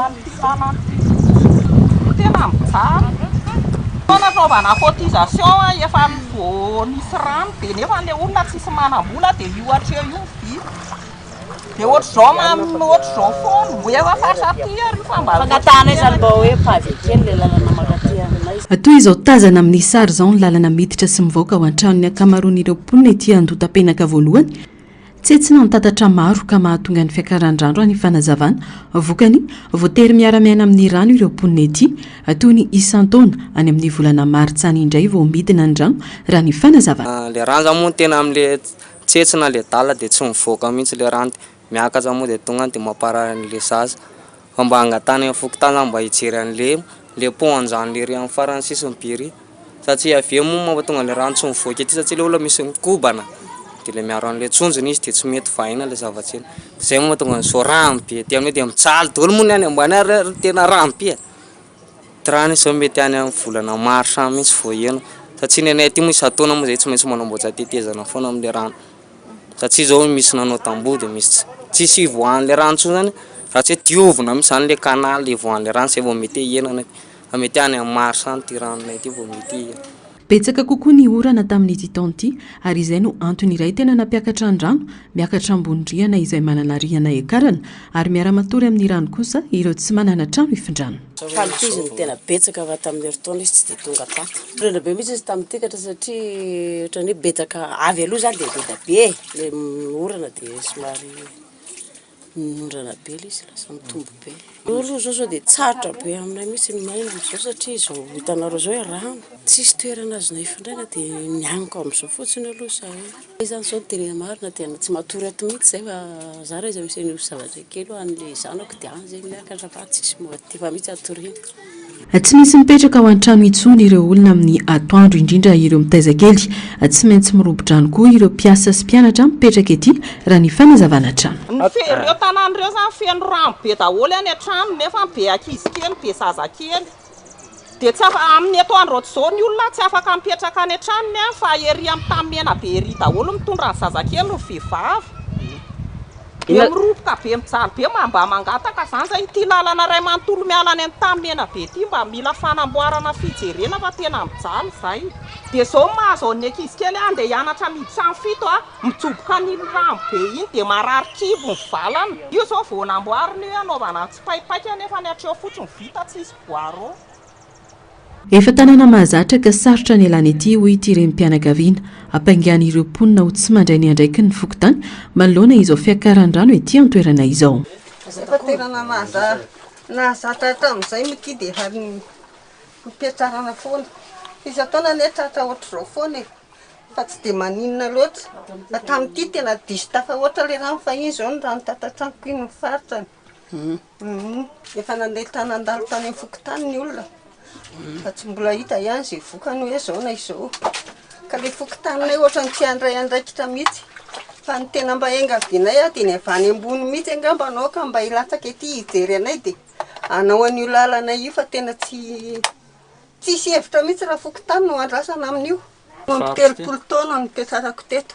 an'ity lalana ity. Tena mijaly. Fanaovana cotisation efa vao nisy rano dia nefa ilay olona tsisy manam-bola dia io hatreo io vita. Dia ohatr'izao ohatr'izao foana. Mbo efa faritra aty ary io fa mba Fangatahana izany mba hoe pavé kely ilay lalana mankaty aminay. Toy izao tazana amin'ny sary izao ny lalana miditra sy mivoaka ao an-tranon'ny ankamaroan'ireo mponina ety Andotapenaka voalohany. Tsentsina ny tatatra maro ka mahatonga ny fiakaran-drano raha ny fanazavana. Vokany, voatery miara-miaina amin'ny rano ireo mponina ety. Toy ny isan-taona, any amin'ny volana martsa any indray vao midina ny rano raha ny fanazavana. Le rano zany moa tena amle tsentsina le dalle de tsy mivoaka mihitsy le rano de miakatra moa de tonga any de mamparary anle zaza fa mba angatahana eny fokontany zany mba hijery anle le pont anjany lery amin'ny farany sisiny be ry satria avy eo moa mampatonga anle rano tsy mivoaka ety satria le olona misy mikobana de le miaro anle tsonjony izy de tsy mety vahina le zavatra iny zay moa mahatonga an'izao rano be aty aminay de mijaly daholo moa ny any ambany ary ary tena rano be e. Ty rano io zao mety any amin'ny volana mars any mihitsy vao heno satria ny anay aty moa isan-taona moa zay tsy maintsy manamboatra tetezana foana amin'le rano satria zao misy nanao tamboho de misy tsy tsisy ivoahan'le rano intsony zany raha tsy hoe diovina mihitsy zany le canal ivoahan'le rano zay vao mety hihena any fa mety any amin'ny mars any ty ranonay ty vao mety hihena. Betsaka kokoa ny orana tamin'ity taona ity ary izay no antony iray tena nampiakatra ny rano, miakatra ambony rihana izay manana rihana hiakarana ary miara-matory amin'ny rano kosa ireo tsy manana trano hifindrana. Tamin'ity izy no tena betsaka fa tamin'ny herintaona izy tsy dia tonga tato. Sorena be mihitsy izy tamin'ity katra satria ohatran'ny hoe betsaka avy aloha izany dia be dia be e, ilay orana dia somary Minondrana be ilay izy, lasa mitombo be. Io aloha izao zao dia tsarotra be aminay mihitsy ny miaina amin'izao satria izao hitanareo izao hoe rano. Tsisy toerana azonay ifindrana dia miankohoka amin'izao fotsiny aloha izahay. Izay izany izao no tena marina, tena tsy matory ato mihitsy izahay fa zara izy misy an'io zavatra kely io an'ilay zanako dia any izay miakatra fa tsisy motif mihitsy hatoriana. Tsy misy mipetraka ao an-trano intsony ireo olona amin'ny atoandro, indrindra ireo mitaiza kely. Tsy maintsy mirobo-drano koa ireo mpiasa sy mpianatra mipetraka ety, raha ny fanazavana hatrany. Ny fe, ireo tanàna ireo izany feno rano be daholo any an-trano nefa be ankizy kely, be zazakely. Dia tsy afa, amin'ny atoandro ohatr'izao ny olona tsy afaka mipetraka any an-tranony fa ery amin'ny tany mena be ery daholo mitondra ny zazakely ny vehivavy. Be miroboka be mijaly be mba mba mangataka zany zay ity lalana iray manontolo miala any Antanimena be ity mba mila fanamboarana fijerena fa tena mijaly zay. Dia zao mahazo an'ny ankizy kely andeha hianatra miditra amin'ny fito a, mijoboka an'iny rano be iny dia marary kibo ny valana. Io zao vao namboarina io hanaovana tsipaipaika nefa ny hatreo fotsiny vita tsisy boireau. Efa tanàna mahazatra ka sarotra ny ialana ety, hoy ity renim-pianakaviana. Ampaingàny ireo mponina ho tsy mandray ny andraikiny ny fokontany manoloana izao fiakaran-drano ety an-toerana izao. Efa tena nahazatra hatramin'izay moa ity dia efa nipetrahana foana. Isan-taona anie tratra ohatr'izao foana e, fa tsy dia maninona loatra. Fa tamin'ity tena diso tafahoatra ilay rano fa iny izao ny rano tato an-tranoko iny ny faritrany. Efa nandeha tany nandalo tany amin'ny fokontany ny olona fa tsy mbola hita ihany izay vokany hoe izao na izao. Ka ilay fokontaninay ohatran'ny tsy handray andraikitra mihitsy. Fa ny tena mba iangavianay dia ny avy any ambony mihitsy angamba no aoka mba hilatsaka ety hijery anay dia hanao an'io lalana io fa tena tsy tsisy hevitra mihitsy raha fokontany no andrasana amin'io. 35 taona no nipetrarako teto.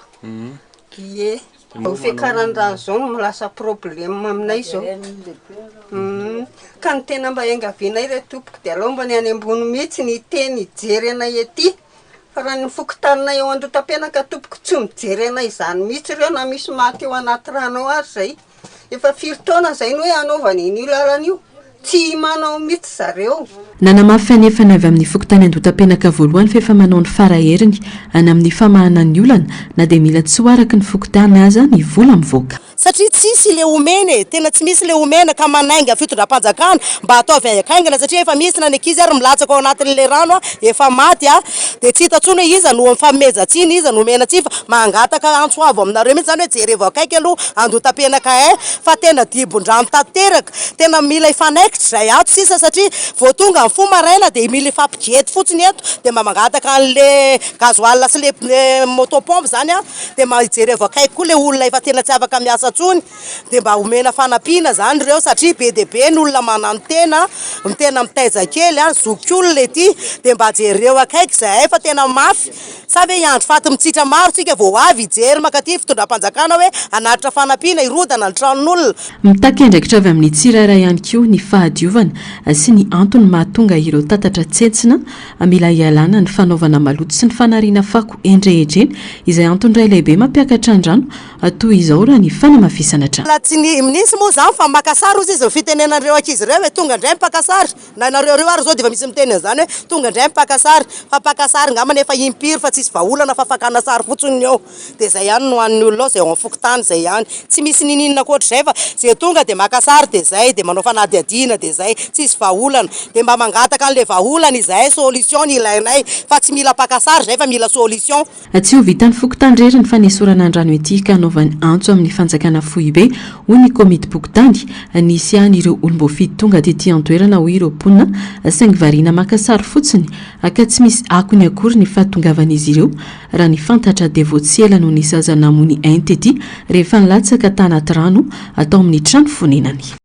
Ie. Izao fiakaran'ny rano izao no lasa problème aminay izao. Ka ny tena mba iangavianay re tompoko dia aleo mba ny any ambony mihitsy ny hiteny hijery anay ety. Fa raha ny fokontaninay ao Andotapenaka tompoko tsy mijery anay izany mihitsy ireo na misy maty ao anaty rano ao ary izay. Efa firy taona izay no hoe hanaovana an'io lalana io? Tsy manao mihitsy zareo. Nanamafy anefa ny avy amin'ny fokontany Andotapenaka voalohany fa efa manao ny fara heriny any amin'ny famahana ny olana na dia mila tsy ho araky ny fokontany aza ny vola mivoaka. Satria tsisy le omena e, tena tsy misy le omena ka manainga fitondram-panjakana mba ataovy haingaikaingana satria efa misy na ny ankizy ary milatsaka ao anatin'le rano efa maty a, de tsy hita intsony hoe iza no mifanomezan-tsiny, iza no omena tsiny fa mangataka antso avo aminareo mihitsy zany hoe jerevo akaiky aloha Andotapenaka ein fa tena dibon-drano tanteraka, tena mila hifanaikitra izay ato sisa satria vao tonga mifoha maraina dia mila hifampigety fotsiny eto dia mba mangataka an'le gasoil sy le moto pompe zany an dia mba hijerevo akaiky koa le olona efa tena tsy afaka miasa intsony dia mba omena fanampiana zany ireo satria be dia be ny olona mananotena ny tena mitaiza kely an, zokiolona ety dia mba jereo akaiky izahay fa tena mafy Sa ve hiandry faty mitsitra maro tsika vao ho avy hijery mankaty fitondram-panjakana hoe hanatitra fanampiana hirodana ny tranon'olona? Mitaky andraikitra avy amin'ny tsirairay ihany koa ny fahaleovantena. fahadiovana sy ny antony mahatonga ireo tatatra tsentsina mila ialana ny fanaovana maloto sy ny fanariana fako eny rehetra eny, izay antony iray lehibe mampiakatra ny rano toy izao raha ny fanamafisana hatrany. Mbola tsy nisy moa izany fa maka sary hozy izy ny fitenenan'ireo ankizy ireo e, tonga indray ny mpaka sary, na nareo ireo ary izao dia efa misy miteny an'izany hoe tonga indray ny mpaka sary, fa mpaka sary angambany efa impiry fa tsisy vahaolana fa fakana sary fotsiny ny eo. Dia izay ihany no an'ny olona ao, izay ao amin'ny fokontany izay ihany. Tsy misy niniana ankoatr'izay fa izay tonga dia maka sary dia izay, dia manao fanadihadiana dia izay. Tsisy vahaolana. Dia mba mangataka an'ilay vahaolana izahay, solution no ilainay fa tsy mila mpaka sary izahay fa mila solution. Tsy ho vitan'ny fokontany irery ny fanesorana ny rano ety ka hanaovany antso amin'ny fanjakana foibe, hoy ny komitim-pokontany. Nisy ihany ireo olom-boafidy tonga tety an-toerana, hoy ireo mponina, saingy variana maka sary fotsiny ka tsy misy akony akory ny fahatongavan'izy ireo. Raha ny fantatra dia vao tsy ela no nisy zaza namoy ny ainy tety rehefa nilatsaka tanaty rano tao amin'ny trano fonenany.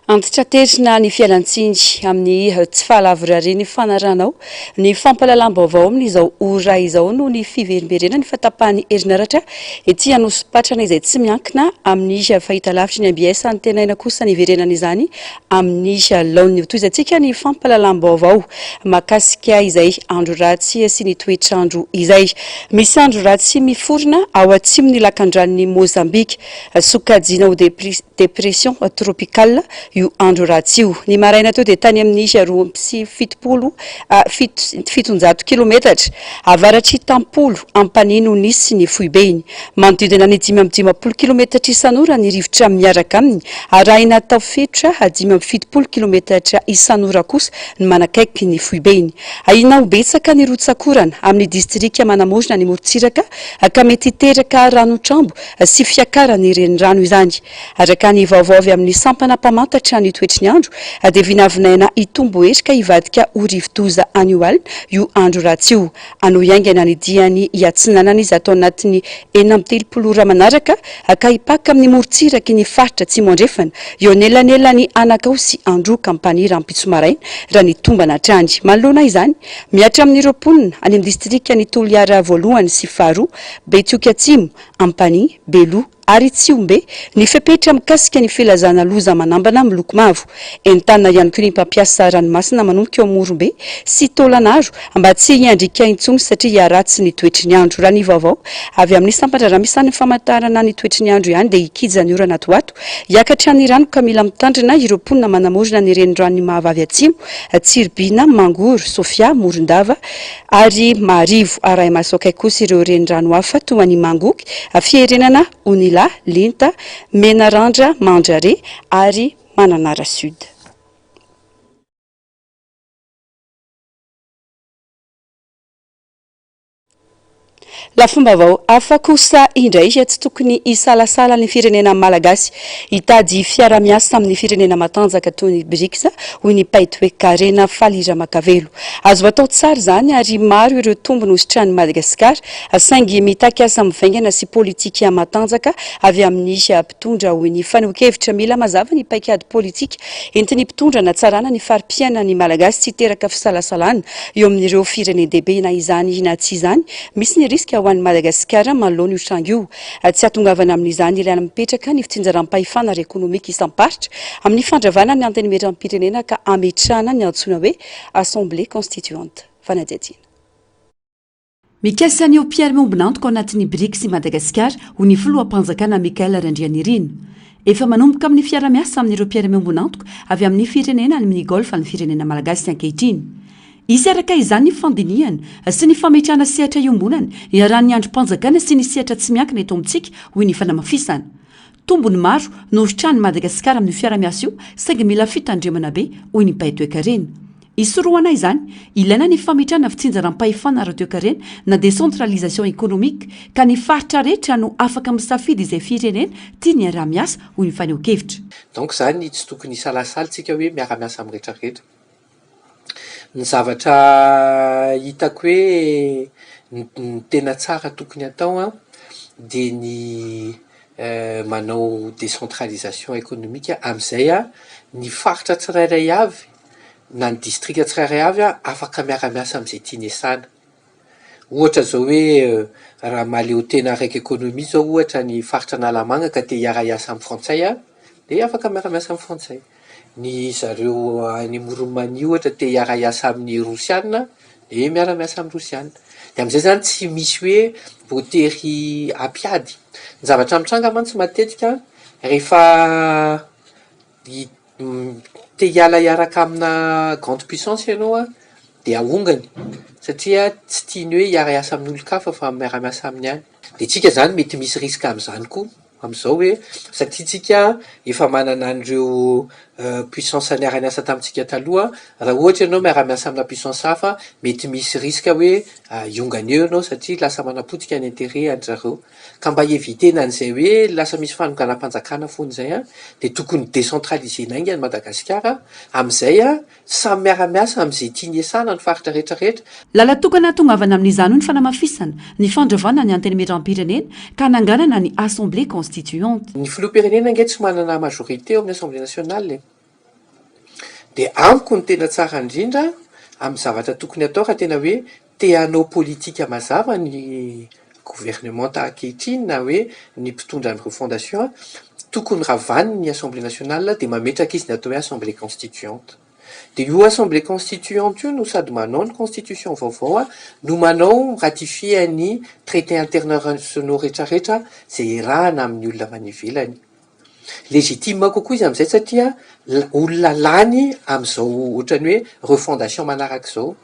Antitraterina ny fialantsiny amin'ny tsy fahalavorarian'ny fanarahanao ny fampahalalam-baovao amin'izao ora izao noho ny fiverimberenan'ny fahatapahan'ny herinaratra ety Anosipatrana izay tsy miankina amin'ny fahitalavitry ny mbs. Antenaina kosa ny hiverenan'izany amin'ny laoniny. Hotohizantsika ny fampahalalam-baovao mahakasika izay andro ratsy sy ny toetr'andro izay. Misy andro ratsy miforona ao atsimon'ny lakandranon'i Mozambika. Sokajiana ho dépression tropicale io andro ratsy io. Ny maraina teo dia tany amin'ny 772 kilometatra avaratr'i Tampolo, Ampanihy no nisy ny foibeny. Manodidina ny 55 kilometatra isan'ora ny rivotra miaraka aminy, arahina tafiotra 75 kilometatra isan'ora kosa ny manakaiky ny foibeny. Ahiana ho betsaka ny rotsak'orana amin'ny distrika manamorona ny morontsiraka ka mety hiteraka ranotrambo sy fiakaran'ny renirano izany. Araka ny vaovao avy amin'ny sampana mpamantatra ny toetry ny andro dia vinavinaina hitombo hery ka hivadika ho rivodoza anio alina io andro ratsy io. Hanohy haingana ny diany hiatsinanana izy ato anatin'ny 36 ora manaraka ka hipaka amin'ny morontsiraky ny faritra Atsimo Andrefana, eo anelanelan'i Anakao sy Androka Ampanihy rahampitso maraina, raha ny tombana hatrany. Manoloana izany, mihatra amin'ireo mponina any amin'ny distrikan'i Toliara voalohany sy faharoa, Betioky Atsimo, Ampanihy, Beloha, ary Tsihombe ny fepetra mikasika ny filazana loza manambana miloko mavo. Entanina ihany koa ny mpampiasa ranomasina manomboka eo Morombe sy Taolanaro mba tsy hiandriaka intsony satria hiharatsy ny toetry ny andro. Raha ny vaovao avy amin'ny sampan-draharaha misahana ny famantarana ny toetry ny andro ihany dia hikija ny orana ato ho ato. Hiakatra ny rano ka mila mitandrina ireo mponina manamorona ny reniranon'i Mahavavy Atsimo, Tsiribihina, Mangoro, Sofia, Morondava ary Maharivo. Arahi-maso akaiky kosa ireo renirano hafa toa an'i Mangoky, Fiherenana, Onilahy, Linta, Menarandra, Mandrare ary Mananara Sud. Lafim-baovao hafa kosa indray, tsy tokony hisalasala ny firenena malagasy hitady fiara-miasa amin'ny firenena matanjaka toy ny Brics, hoy ny mpahay toekarena Faly Ramakavelo. Azo atao tsara izany ary maro ireo tombony hositrahan'i Madagasikara, saingy mitaky asa mivaingana sy politika matanjaka avy amin'ny mpitondra, hoy ny fanehoan-kevitra. Mila mazava ny paikady politika entin'ny mpitondra hanatsarana ny fari-piainan'ny Malagasy tsy hiteraka fisalasalana eo amin'ireo firenen-dehibe na izany na tsy izany. Misy ny risque ho an'i Madagasikara manoloana io tranga io. Tsy hahatongavana amin'izany ilaina mipetraka ny fitsinjaram-pahefana ara-ekonomika isam-paritra amin'ny fandravana ny Antenimierampirenena ka hametrahana ny antsoina hoe Assemblée constituante. Fanadihadiana. Mikasa ny ho mpiara-miombon'antoka ao anatin'ny Brics i Madagasikara, hoy ny filoham-panjakana Michael Randrianirina. Efa manomboka amin'ny fiara-miasa amin'ireo mpiara-miombon'antoka avy amin'ny firenena any amin'ny Golfe ny firenena malagasy ankehitriny. Hisy araka izany ny fandinihana sy ny fametrahana sehatra iombonana iarahan'ny andrim-panjakana sy ny sehatra tsy miankina eto amintsika, hoy ny fanamafisana. Tombony maro no hositrahan'i Madagasikara amin'io fiara-miasa io saingy mila fitandremana be, hoy ny mpahay toekarena. Hisorohana izany, ilaina ny fametrahana fitsinjaram-pahefana ara-toekarena na décentralisation économique ka ny faritra rehetra no afaka misafidy izay firenena tiany hiaraha-miasa, hoy ny fanehoan-kevitra. Donc zany tsy tokony hisalasala tsika hoe miara-miasa amin'ny rehetra rehetra. Ny zavatra hitako hoe ny tena tsara tokony atao an, de ny manao décentralisation économique am'zay an, ny faritra tsirairay avy na ny distrika tsirairay avy an, afaka miara-miasa am'zay tiany hiasana. Ohatra zao hoe raha mahaleo tena araka économie zao ohatra ny faritra Analamanga ka te hiara-hiasa amin'ny frantsay an, de afaka miara-miasa amin'ny frantsay. Ny zareo any Amoron'i Mania ohatra te hiara-hiasa amin'ny Rosiana dia miara-miasa amin'ny Rosiana. Dia amin'izay izany tsy misy hoe voatery hampiady. Ny zavatra mitranga mantsy matetika rehefa te hiala hiaraka amina grande puissance ianao an, dia ahongany satria tsy tiany hoe hiara-hiasa amin'olon-kafa fa miara-miasa aminy ihany. Dia tsika izany mety misy risque amin'izany koa amin'izao hoe satria tsika efa manana an'ireo puissance niara-niasa tamintsika taloha, raha ohatra ianao miara-miasa amina puissance hafa mety misy risque hoe hiongana eo ianao satria lasa manapotika ny interet an-dry zareo. Ka mba hi-eviter-na an'izay hoe lasa misy fanonganam-panjakana foana izay an, dia tokony decentraliser-na haingana i Madagasikara, amin'izay an, samy miara-miasa amin'izay tiany hiasana ny faritra rehetra rehetra. Lalan-tokana hahatongavana amin'izany hoy ny fanamafisana ny fandravana ny Antenimierampirenena ka hananganana ny Assemblée constituante. Ny filoham-pirenena ange tsy manana majorité ao amin'ny Assemblée nationale e. Dia amiko ny tena tsara indrindra amin'ny zavatra tokony atao raha tena hoe te hanao politika mazava ny governemanta ankehitriny na hoe ny mpitondra an'ireo fondation, tokony ravany ny Assemblée nationale dia mametraka izy ny atao hoe Assemblée constituante. Dia io Assemblée constituante io no sady manao ny constitution vaovao no manao mi-ratifier ny traités internationaux rehetrarehetra izay iarahana amin'ny olona avy any ivelany. Légitime kokoa izy amin'izay satria olona lany amin'izao ohatran'ny hoe refondation manaraka izao.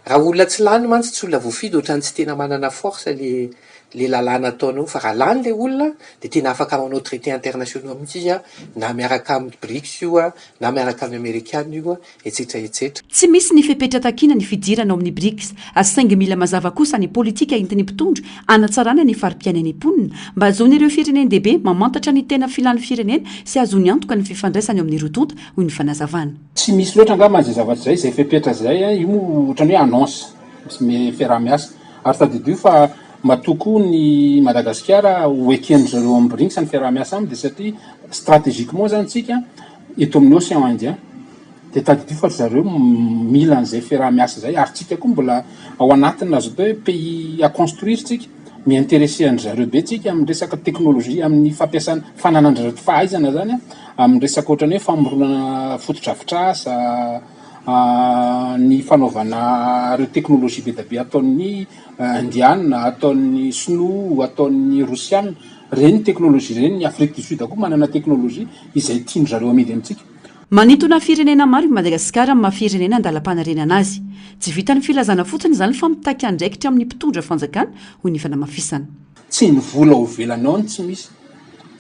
Raha olona tsy lany mantsy tsy olona voafidy ohatran'ny tsy tena manana force le le lalàna ataonao fa raha lany le olona de tena afaka manao traité internationaux mihitsy izy an, na miaraka amin'ny Brics io an, na miaraka amin'ny amerikana io an, etsetra etsetra. Tsy misy ny fepetra takiana ny fidirana ao amin'ny Brics, saingy mila mazava kosa ny politika entin'ny mpitondra hanatsarana ny fari-piainan'ny mponina mba hahazoan'ireo firenen-dehibe mamantatra ny tena filan'ny firenena sy hahazoany antoka ny fifandraisany eo amin'ny roa tonta, hoy ny fanazavana. Tsy misy loatra angamba izay zavatra izay, izay fepetra izay, io moa ohatran'ny hoe annonce, misy fiaraha-miasa. Ary tadidio fa matoa koa ny Madagasikara ho eken-dry zareo amin'ny Brics ny fiaraha-miasa aminy dia satria stratégiquement izany tsika eto amin'ny Océan Indien. Dia tadidio fa ry zareo mila an'izay fiaraha-miasa izay ary tsika koa mbola ao anatin'ny azo atao hoe pays à construire tsika. Mi-interesser an-dry zareo be tsika amin'ny resaka technologie, amin'ny fampiasana, fananan-dry zareo fahaizana izany amin'ny resaka ohatran'ny hoe famoronana fotodrafitrasa, ny fanaovana ireo technologie be dia be ataon'ny indiana, ataon'ny sinoa, ataon'ny rosiana. Ireny technologie ireny, ny Afrique du Sud koa manana technologie izay tian-dry zareo amidy amintsika. Manintona firenena maro i Madagasikara amin'ny maha firenena an-dalam-panarenana azy. Tsy vitan'ny filazana fotsiny izany fa mitaky andraikitra amin'ny mpitondra fanjakana, hoy ny fanamafisana. Tsy ny vola ao ivelany ao no tsy misy,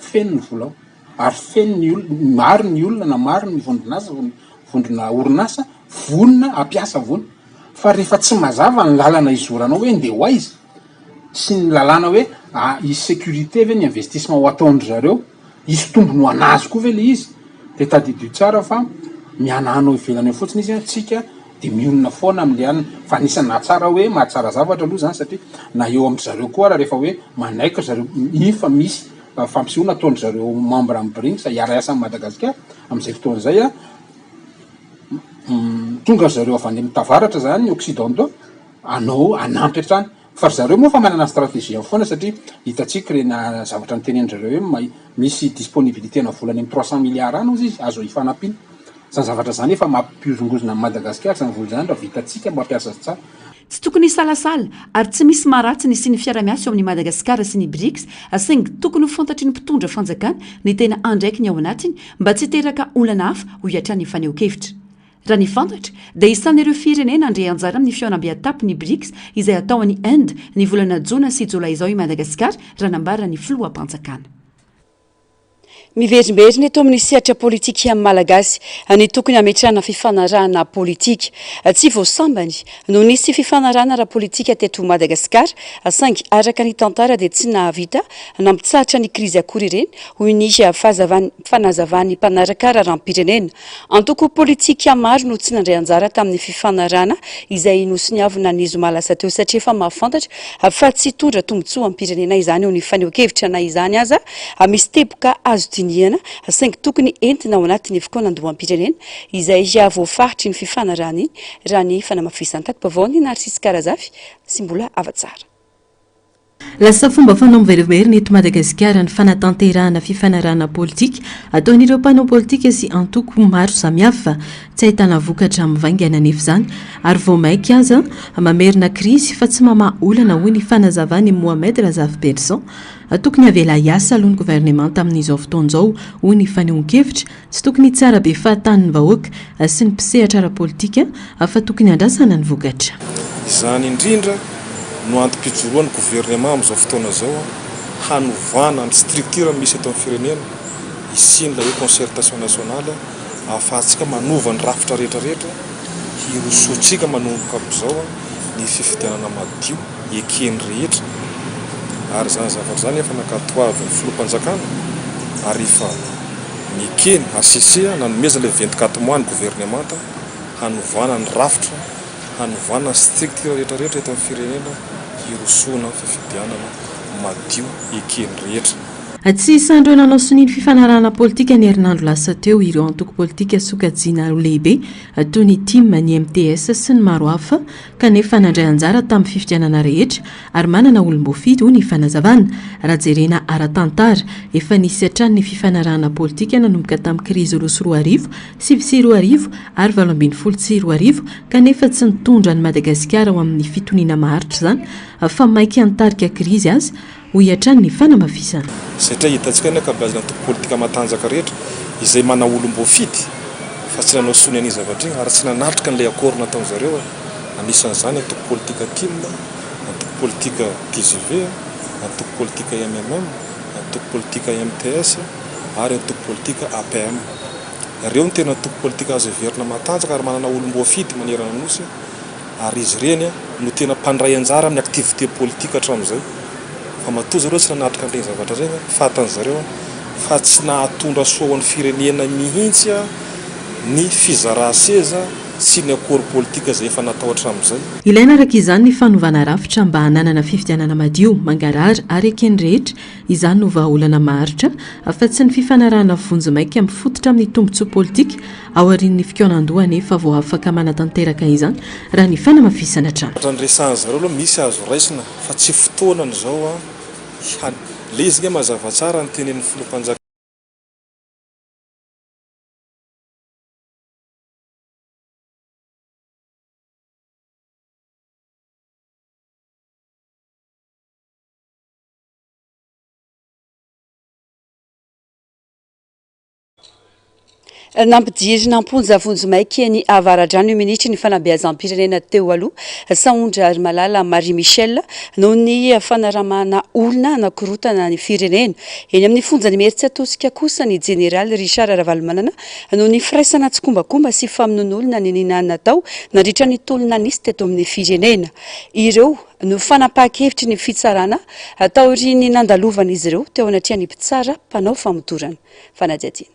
feno ny vola ao ary feno ny olona, maro ny olona na maro ny vondron'asa, vondrona orinasa vonona hampiasa vola fa rehefa tsy mazava ny lalana hizoranao hoe ndeha ho aiza sy ny lalàna hoe hisy sécurité ve ny investissement ho ataon-dry zareo, hisy tombony ho an'azy koa ve le izy, de tadidio tsara fa mihanahana ao ivelany ao fotsiny izy an, tsika de mionona foana amle anona, fa anisan'ny nahatsara hoe mahatsara zavatra aloha zany satria na eo amin-dry zareo koa ara rehefa hoe manaiky ry zareo iny fa misy fampisehoana ataon-dry zareo membre amin'ny Brics hiara-hiasa amin'i Madagasikara amin'izay fotoana izay an, tonga ry zareo avy any amin'ny tavaratra zany occidentaux hanao hanampy hatrany fa ry zareo moa efa manana ny stratégie-ny foana satria hitantsika ireny zavatra notenenin-dry zareo hoe may misy disponibilité-na vola any amin'ny 300 milliards any hozy izy azo ifanampiana. Izany zavatra izany efa mampihozongozona an'i Madagasikara izany vola izany raha vitantsika mampiasa azy tsara. Tsy tokony hisalasala ary tsy misy maharatsy ny hisian'ny fiara-miasa eo amin'i Madagasikara sy ny Brics saingy tokony ho fantatry ny mpitondra fanjakana ny tena andraikiny ao anatiny mba tsy hiteraka olana hafa, hoy hatrany ny fanehoan-kevitra. Raha ny fantatra dia isan'ireo firenena handray anjara amin'ny fihaonambe an-tampony ny Brics izay hatao any Inde ny volana jona sy jolay izao i Madagasikara raha nambaran'ny filoham-panjakana. Miverimberina eto amin'ny sehatra politika malagasy ny tokony hametrahana fifanarahana politika. Tsy vao sambany no nisy fifanarahana ara-politika teto Madagasikara saingy araka ny tantara dia tsy nahavita nampitsahatra ny krizy akory ireny, hoy ny fanazavan'ny mpanaraka raharaham-pirenena. Antoko politika maro no tsy nandray anjara tamin'ny fifanarahana izay nosoniavina ny zoma lasa teo satria efa mahafantatra fa tsy hitondra tombontsoam-pirenena izany eo ny fanehoan-kevitra. Na izany aza, misy teboka azo dinihana saingy tokony entina ao anatin'ny fikaonandoham-pirenena izay voafaritry ny fifanarahana iny, raha ny fanamafisan'ny tati-baovaon'i Narcisse Karazafy sy Mbola Havatsara. Lasa fomba fanao miverimberina eto Madagasikara ny fanatanterahana fifanarahana politika ataon'ireo mpanao politika sy antoko maro samihafa. Tsy ahitana vokatra mivaingana anefa izany ary vao mainka aza mamerina krizy fa tsy mamaha olana, hoy ny fanazavan'i Mohamed Razafiberison. Tokony havela hiasa aloha ny governemanta amin'izao fotoana izao, hoy ny fanehoan-kevitra. Tsy tokony hitsara be fahatany ny vahoaka sy ny mpisehatra ara-politika fa tokony handrasana ny vokatra. Izany indrindra no antom-pijoroan'ny gouvernement amin'izao fotoana izao hanovana ny structure misy eto amin'ny firenena, hisian'ilay hoe concertation nationale ahafahantsika manova ny rafitra rehetra rehetra, hirosoantsika manomboka amin'izao ny fifidianana madio eken'ny rehetra ary izany zavatra izany efa nankatoavin'ny filoham-panjakana ary efa Nekeny HCC nanomezana ilay 24 mois ny governemanta hanovana ny rafitra, hanovana ny structure rehetra rehetra eto amin'ny firenena hirosoana fifidianana madio eken'ny rehetra. Tsy isan'ireo nanao sonia ny fifanarahana politika ny herinandro lasa teo ireo antoko politika sokajiana ho lehibe toy ny tim, ny mts sy ny maro hafa kanefa nandray anjara tamin'ny fifidianana rehetra ary manana olom-boafidy, hoy ny fanazavana. Raha jerena ara-tantara, efa nisy hatrany ny fifanarahana politika nanomboka tamin'ny krizy 2002, 2009 ary 2018 kanefa tsy nitondra an'i Madagasikara ho amin'ny fitoniana maharitra izany fa mainka nitarika krizy aza, hoy hatrany ny fanamafisana. Satria hitantsika ny ankabeazan'ny antoko politika matanjaka rehetra izay manao olom-boafidy fa tsy nanao sonia an'iny zavatra iny ary tsy nanatrika an'ilay accord nataon-zareo e! Anisan'izany antoko politika tim, antoko politika tgv, antoko politika mmm, antoko politika mts ary antoko politika apm. Ireo no tena antoko politika azo heverina matanjaka ary manana olom-boafidy manerana ny Nosy. ary izy ireny no tena mpandray anjara amin'ny activité politique hatramin'izay, fa matoa zareo tsy nanatrika an'ireny zavatra ireny, fantany zareo fa tsy nahatondra soa ho an'ny firenena mihitsy ny fizarà-seza sy ny accord politique izay efa natao hatramin'izay. Ilaina araka izany ny fanovana rafitra mba hananana fifidianana madio, mangarahara ary eken'ny rehetra, izany no vahaolana maharitra fa tsy ny fifanarahana vonjimaika mifototra amin'ny tombontsoa politika Aorian'ny fikaonandoha anefa vao afaka manatanteraka izany, raha ny fanamafisana hatrany. Raha ny resahan'ny zareo aloha misy azo raisina fa tsy fotoanany izao an, le izy nge mazava tsara ny tenenin'ny filoham-panjakana. Nampidirina am-ponja vonjimaika eny Avaradrano ny minisitry ny fanabeazam-pirenena teo aloha, Sahondrarimalala Marie Michelle, noho ny fanaramana olona hanakorontana ny firenena. Eny amin'ny fonjan'Imerintsiatosika kosa ny jeneraly Richard Ravalomanana noho ny firaisana tsikombakomba sy famonoan'olona niniana natao nandritra ny tolona nisy teto amin'ny firenena. Ireo no fanapahan-kevitry ny fitsarana taorian'ny nandalovan'izy ireo teo anatrehan'ny mpitsara mpanao famotorana. Fanadihadiana.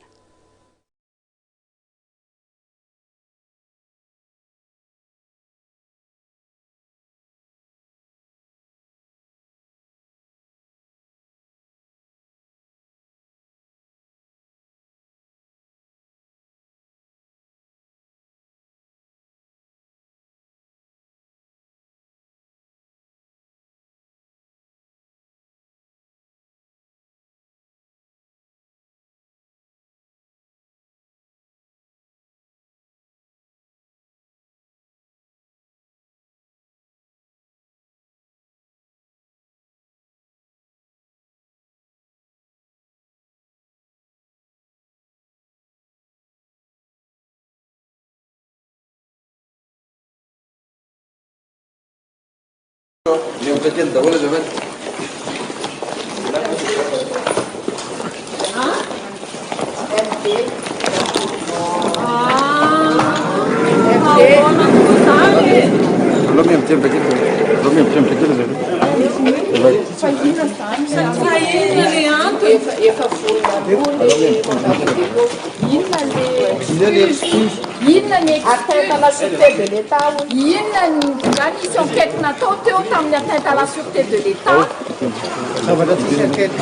Inona ny atteinte à la sûreté de l'Etat hono? Inona ny nga nisy enquête natao teo tamin'ny atteinte à la sûreté de l'Etat?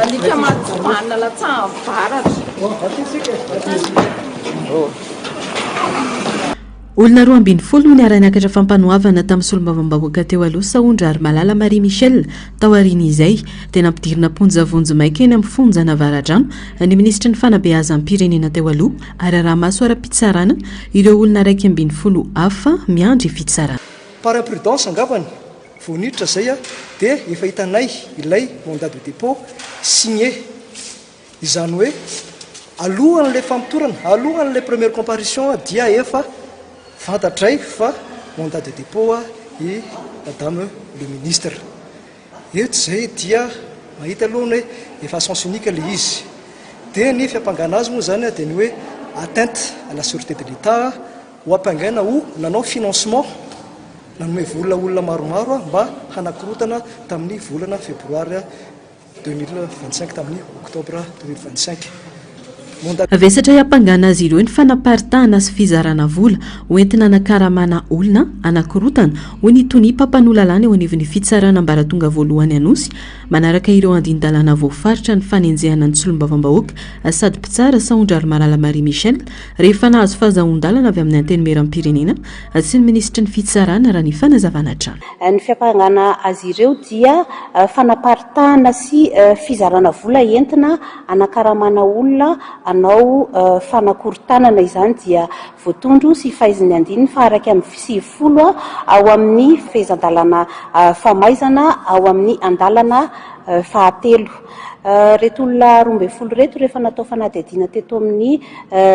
Alika maty vanona latsahan'ny varatra. Olona 12 no niara-niakatra fampanoavana tamin'ny solombavambahoaka teo aloha Sahondrarimalala Marie Michelle. Taorian'izay dia nampidirina am-ponja vonjimaika eny amin'ny fonjan'Avaradrano ny minisitry ny fanabeazam-pirenena teo aloha ary araha-maso ara-pitsarana ireo olona 11 hafa miandry fitsarana. Par imprudence angambany vao niditra izay dia efa hitanay ilay mandat de dépôt signé. Izany hoe alohan'ilay famotorana, alohan'ilay première comparution dia efa fantatray fa mandat de dépôt i Madame le Ministre. Eto izay dia mahita aloha ny hoe efa à sens unique ilay izy. Dia ny fiampangana azy moa izany dia ny hoe atteinte à la sûreté de l'Etat, ho ampangaina ho nanao financement, nanome vola olona maromaro mba hanakorotana tamin'ny volana febroary 2025 tamin'ny octobre 2025. Mandat. Vesatra hiampangana azy ireo ny fanaparitahana sy fizarana vola ho entina hanakaramana olona hanakorotana, hoy ny tonia mpampanoa lalàna eo anivon'ny fitsarana ambaratonga voalohany Anosy, manaraka ireo andinin-dalàna voafaritra ny fanenjehana ny solombavambahoaka sady mpitsara Sahondrarimalala Marie Michelle rehefa nahazo fahazahoan-dalana avy amin'ny Antenimierampirenena sy ny minisitry ny fitsarana raha ny fanazavana hatrany. Ny fiampangana azy ireo dia fanaparitahana sy fizarana vola entina hanakaramana olona hanao fanakorontanana. Izany dia voatondro sy faizin'ny andininy faha-91 ao amin'ny fehezan-dalàna famaizana ao amin'ny andalana fahatelo. Ireto olona 12 ireto rehefa natao fanadihadiana teto amin'ny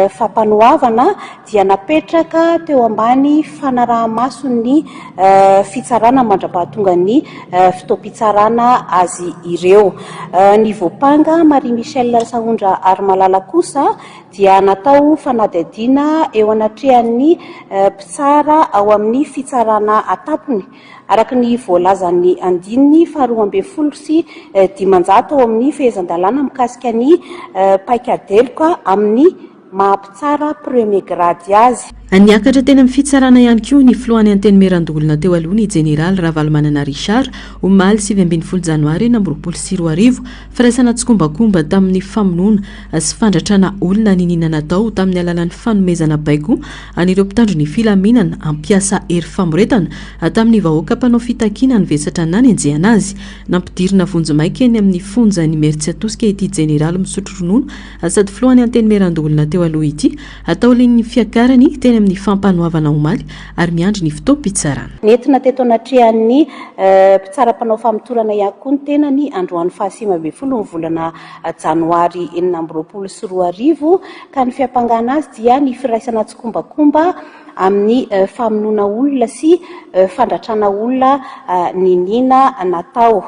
fampanoavana dia napetraka teo ambany fanaraha-mason'ny fitsarana mandra-pahatongan'ny fotoam-pitsarana azy ireo. Ny voampanga Marie Michelle Rasahondra Harimalala kosa dia natao fanadihadiana eo anatrehan'ny mpitsara ao amin'ny fitsarana an-tampony araka ny voalazan'ny andininy faha-512 ao amin'ny fehezan-dalàna mikasika ny paik'adeloka amin'ny maha mpitsara premier grade azy. Niakatra teny amin'ny fitsarana ihany koa ny filohan'ny Antenimierandoholona teo aloha ny jeneraly Ravalomanana Richard omaly 19 janoary 2026. Firaisana tsikombakomba tamin'ny famonoana sy fandratrana olona niniana natao tamin'ny alalan'ny fanomezana baiko an'ireo mpitandro ny filaminana hampiasa hery famoretana tamin'ny vahoaka mpanao fitakiana ny vesatra nanenjehana azy. Nampidirina vonjimaika eny amin'ny fonjan'Imerintsiatosika ity jeneraly misotro ronono sady filohan'ny Antenimierandoholona teo aloha ity, taorian'ny fiakarany teny amin'ny fampanoavana omaly ary miandry ny fotoam-pitsarana. Nentina teto anatrehan'ny mpitsara mpanao famotorana ihany koa ny tenany androany faha-19 ny volana janoary 2026 ka ny fiampangana azy dia ny firaisana tsikombakomba amin'ny famonoana olona sy fandratrana olona niniana natao.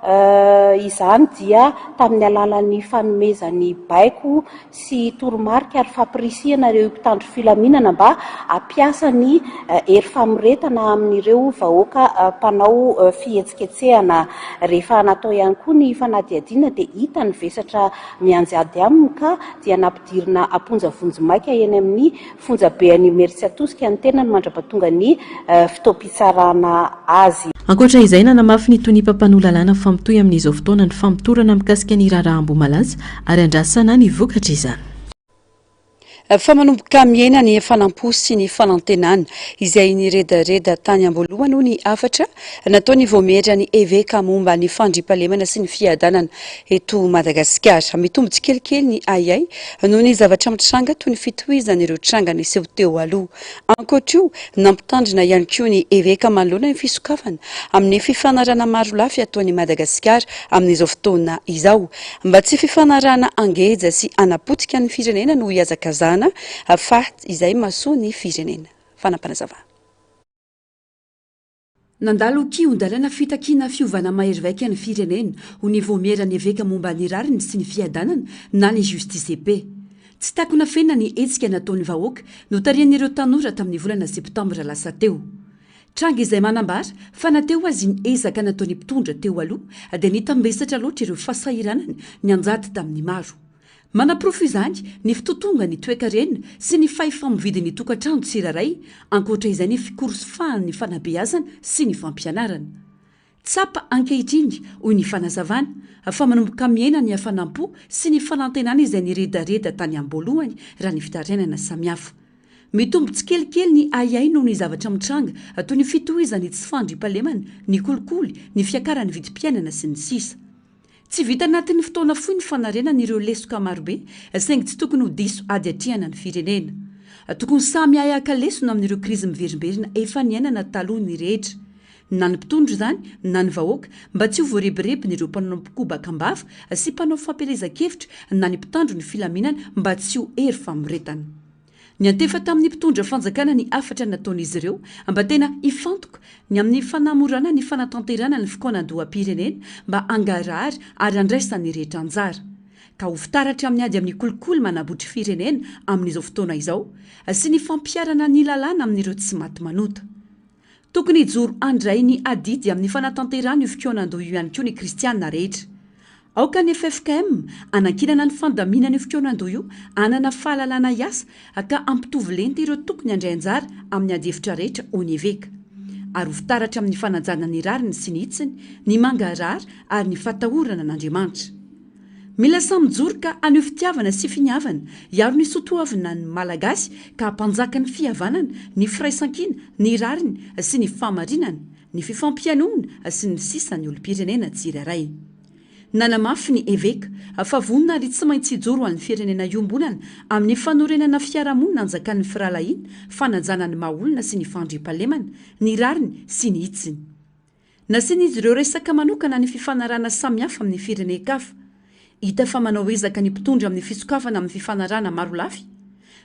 Izany dia tamin'ny alalan'ny fanomezany baiko sy toromarika ary fampirisihana ireo mpitandro filaminana mba hampiasa ny hery famoretana amin'ireo vahoaka mpanao fihetsiketsehana. Rehefa natao ihany koa ny fanadihadiana dia hita ny vesatra mianjady aminy ka dia nampidirina am-ponja vonjimaika eny amin'ny fonjabe an'Imerintsiatosika ny tenany mandra-pahatonga ny fotoam-pitsarana azy. Ankoatra izay, nanamafy ny tonia mpampanoa lalàna fa mitohy amin'izao fotoana ny famotorana mikasika ny raharaha Ambohimalaza ary andrasana ny vokatr'izany. Fa manomboka mihena ny hafanam-po sy ny fanantenana izay niredareda tany am-boalohany hoy ny hafatra nataon'ny vaomieran'ny eveka momba ny fandriampahalemana sy ny fiadanana eto Madagasikara. Mitombo tsikelikely ny ahiahy noho ny zavatra mitranga toy ny fitohizan'ireo tranga niseho teo aloha. Ankoatra io, nampitandrina ihany koa ny eveka manoloana ny fisokafana amin'ny fifanarahana marolafy ataon'i Madagasikara amin'izao fotoana izao. Mba tsy fifanarahana hangeja sy hanapotika ny firenena no hihazakazahana fa izay mahasoa ny firenena. Fanapanazavana. Nandalo kihon-dalana fitakiana fiovana mahery vaika ny firenena ho ny Vaomieran'ny Eveka momba ny Rariny sy ny Fiadanana na ny Justice et Paix. Tsy takona fena ny hetsika nataon'ny vahoaka notarihan'ireo tanora tamin'ny volana septambra lasa teo. Tranga izay manambara fa na teo azy ny ezaka nataon'ny mpitondra teo aloha dia nitambesatra loatra ireo fahasahiranana nianjady tamin'ny maro. Manaporofo izany ny fitotongan'ny toekarena sy ny fahefa-mividin'ny tokantrano tsirairay, ankoatra izay ny fikorosofahan'ny fanabeazana sy ny fampianarana. Tsapa ankehitriny, hoy ny fanazavana, fa manomboka mihena ny hafanam-po sy ny fanantenana izay niredareda tany am-boalohany raha ny fitarainana samihafa. Mitombo tsikelikely ny ahiahy noho ny zavatra mitranga toy ny fitohizan'ny tsy fandriampahalemana, ny kolikoly, ny fiakaran'ny vidim-piainana, sy ny sisa Tsy vita anatin'ny fotoana fohy ny fanarenana ireo lesoka marobe saingy tsy tokony ho diso ady atrehana ny firenena. Tokony samy hahay haka lesona amin'ireo krizy miverimberina efa niainana taloha ny rehetra. Na ny mpitondra izany na ny vahoaka mba tsy ho voarebirebin'ireo mpanao mpikobaka am-bava sy mpanao fampielezan-kevitra na ny mpitandro ny filaminana mba tsy ho hery famoretana. Niantefa tamin'ny mpitondra fanjakana ny hafatra nataon'izy ireo mba tena hifantoka ny amin'ny fanamorana ny fanatanterahana ny fikaonandoham-pirenena mba hangarahara ary handraisan'ny rehetra anjara. Ka ho fitaratra amin'ny ady amin'ny kolikoly manabotry firenena amin'izao fotoana izao sy ny fampiharana ny lalàna amin'ireo tsy maty manota. Tokony hijoro handray ny adidy amin'ny fanatanterahana io fikaonandoha io ihany koa ny kristiana rehetra. Aoka ny ffkm hanankinana ny fandaminana io fikaonandoha io hanana fahalalana hiasa ka hampitovy lenta ireo tokony handray anjara amin'ny adihevitra rehetra hoy ny eveka. Ary ho fitaratra amin'ny fanajana ny rariny sy ny hitsiny, ny mangarahara ary ny fatahorana an'Andriamanitra. Mila samy mijoro ka haneho fitiavana sy finiavana hiaro ny soa toavina ny Malagasy ka hampanjaka ny fihavanana, ny firaisankina, ny rariny sy ny fahamarinana, ny fifampihainoana sy ny sisa ny olom-pirenena tsirairay. Nanamafy ny Eveka fa vonona ary tsy maintsy hijoro ho an'ny firenena iombonana amin'ny fanorenana fiarahamonina anjakan'ny firahalahiana, fanajana ny maha olona sy ny fandriampahalemana, ny rariny sy ny hitsiny. Nasian'izy ireo resaka manokana ny fifanarahana samihafa amin'ny firenen-kafa. Hita fa manao ezaka ny mpitondra amin'ny fisokafana amin'ny fifanarahana marolafy.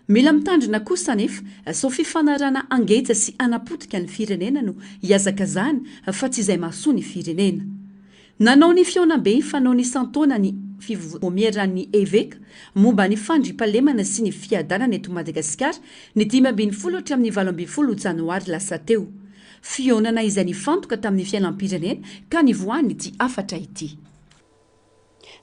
Mila mitandrina kosa anefa sao fifanarahana hangeja sy hanapotika ny firenena no hihazakazahana fa tsy izay mahasoa ny firenena. Nanao ny fihaonambe fanaony isan-taona ny Vaomieran'ny Eveka momba ny fandriampahalemana sy ny fiadanana eto Madagasikara ny 15 hatramin'ny 18 janoary lasa teo. Fihaonana izay nifantoka tamin'ny fiainam-pirenena ka nivoahan'ity hafatra ity.